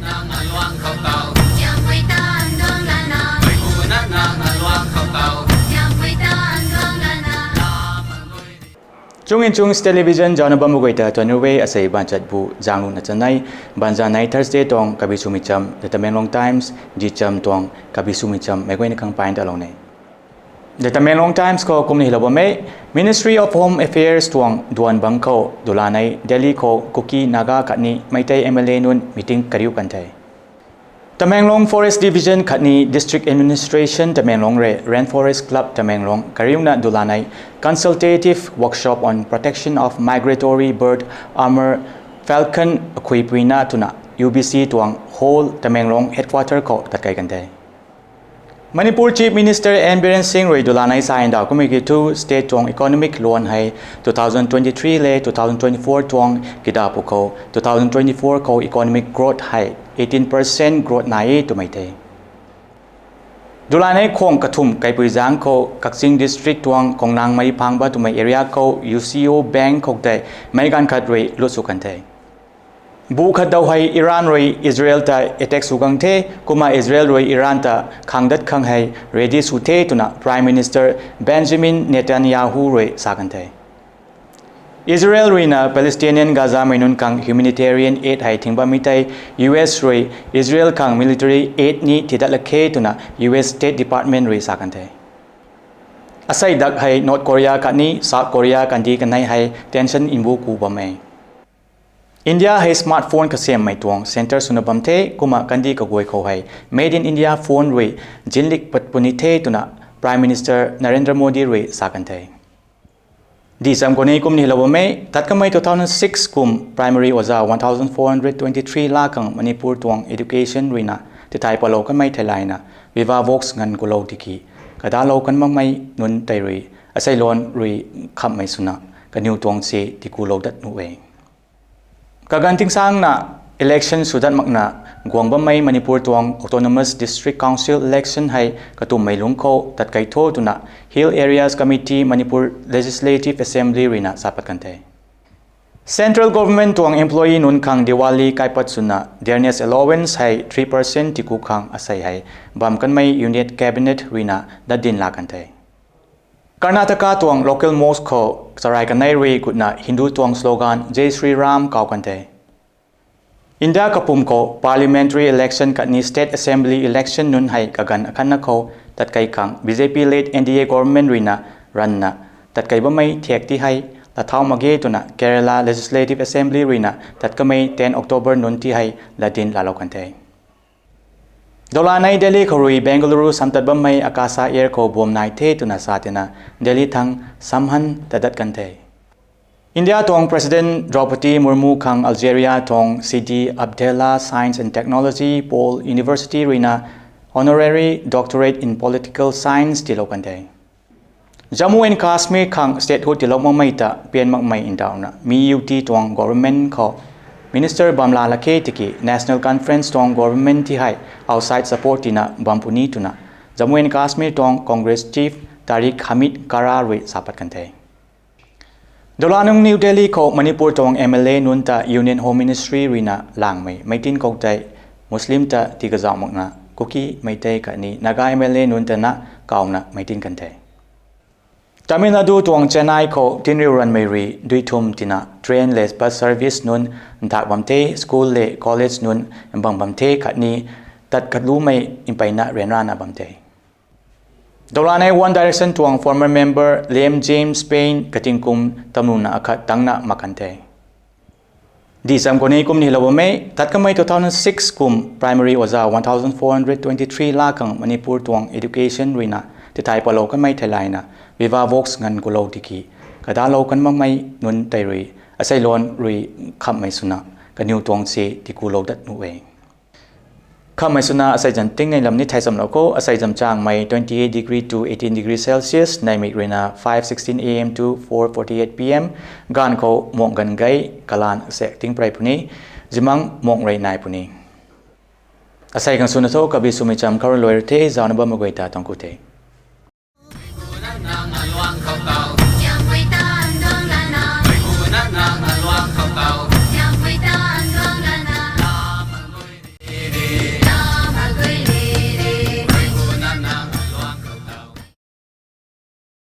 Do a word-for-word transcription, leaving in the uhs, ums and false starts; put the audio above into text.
Nang aluang khou tau. Siampui tan duang lana. Mei pu na nang aluang khou tau. Siampui tan duang lana. Chungin Chungs Television zaucna bam guay ta tuan ru e. Asei banchat bu zangluna chanei, banzanei Thursday tuang kabi swmei cham The Tamenglong Times, di cham tuang kabi swmei cham meic guayna khang pain talou ne. The Tamenglong Times khou kumna hilou bam e. Ministry of Home Affairs tuang duan bang khou dulanei Delhi khou Kuki, Naga khatni Meitei M L A nunc meeting kariu kan the. Tamenglong Forest Division khatni District Administration Tamenglong rui Rainforest Club Tamenglong kariuna dulanei Consultative Workshop on Protection of Migratory Bird, Amur Falcon akhuipuina twna U B C tuang Hall Tamenglong Headquarter khou tatkei kan the. Manipur Chief Minister N Biren Singh rui dulanei sa ndauh kummei kiu thu state tuang economic luan hei two thousand twenty-three le two thousand twenty-four tuang kida pu khou two thousand twenty-four khou economic growth hei eighteen percent growth nai e twmei the. Dulanei khwang kathumh kaipui zaeng khou Kakching District tuang Khongnang Maiphangba twmei area khou U C O Bank khou tei meic ganv khat rui lut sw kan the. Bu khat dau hei Iran rui Israel ta attack sw gang the, kumna Israel rui Iran ta khang dat khang hei ready sw the twna Prime Minister Benjamin Netanyahu rui sa kan the. Israel ruina Palestinian Gazamei nunc khang humanitarian aid hei thing bammei tei U S rui Israel khang military aid ni tidat lak khe twna U S State Department rui sa kan the. Asei dak hei North Korea khatni South Korea kandih kanei hei tension mbu ku bam e. India hei smartphone kasiammei tuang centre swna bam the, kumna kandih kaguay khou hei Made in India phone rui zinlik pat puni the twna Prime Minister Narendra Modi rui sa kan the. Di cham khou ni kumna hilou bam e. Tat kamei two thousand six kum primary oja one thousand four hundred twenty-three laa khang Manipur tuang education ruina tithay palou kanmei theilayna Vivavox nganv kulou tiki kadalou kan makmei nunc tei rui asei luan rui khamhmei swna kaniw tuang se tikulou dat nuh e. Kaganv tingsangna election sw dat makna guang bammei Manipur tuang Autonomous District Council election hei katumhmei lungc khou tatkei tho twna Hill Areas Committee Manipur Legislative Assembly ruina sa pat kan the. Central Government tuang employee nunc khang Diwali kaipat swna dearness allowance hei three percent tiku khang asei hei bam kanmei Union Cabinet ruina dat din la kan the. Karnataka tuang local mosque khou charai kanei rui gutna Hindu tuang slogan Jai Shri Ram kau kan the. India kapwm khou parliamentary election khatni state assembly election nunc hei kaganv akhatna khou tatkei khang B J P led N D A government ruina ranna tatkei bammei thiak ti hei lathau mak ge twna Kerala Legislative Assembly ruina tat kamei ten October nunc ti hei latdin laalou kan the. Dawlanei Delhi khou rui Bengaluru samtat bammei Akasa Air khou bomb nai the twna sa tina Delhi thang samhan tadat kan the. India tuang President Droupadi Murmu khang Algeria tuang Sidi Abdellah Science and Technology Paul University ruina Honorary Doctorate in Political Science tiilou kan the. Jammu and Kashmir khang statehood tiilou makmei ta pian makmei ndauhna M U T tuang government khou minister bam laa lak khe tiki National Conference tuang government ti hei outside support tina bam puni twna Jammu and Kashmir tuang Congress chief Tariq Hamid Kara rui sa pat kan the. Dawlanung New Delhi khou Manipur tuang M L A nunc ta Union Home Ministry ruina langmei meitin khou tei Muslim ta tii kazauh makna Kuki, Meitei khatni Naga M L A nunc ta na kauna meitin kan the. Tamil Nadu tuang Chennai khou tinriu ranmei rui dui thum tina train le bus service nunc nthak bam the, school le college nunc mbang bam the khatni tat katlumei mpeyna ryanrana bam the. Dawlanei One Direction tuang former member Liam James Payne kating kum tamluna akhat tangna mak kan the. Di cham khou ni kumna hilou bam e. Tat kamei two thousand six kum primary oja one thousand four hundred twenty-three laa khang Manipur tuang education ruina tithay palou kanmei theilayna Vivavox nganv kulou tiki kadalou kan makmei nunc tei rui asei luan rui khamhmei swna kaniw tuang se tikulou dat nuh e. Khamhmei swna asei zan tingnei lam ni thei chamlou khou, asei zam changmei twenty-eight degree to eighteen degree Celsius, neihmik ruina five sixteen A M to four forty-eight P M, ganv khou mung ganv gei kalan sek ting prei puni, zimang mung rui nai puni. Asei khang swna tho kabi swmei cham khou rui luai rui the, zauna bammei guay ta tuang ku the.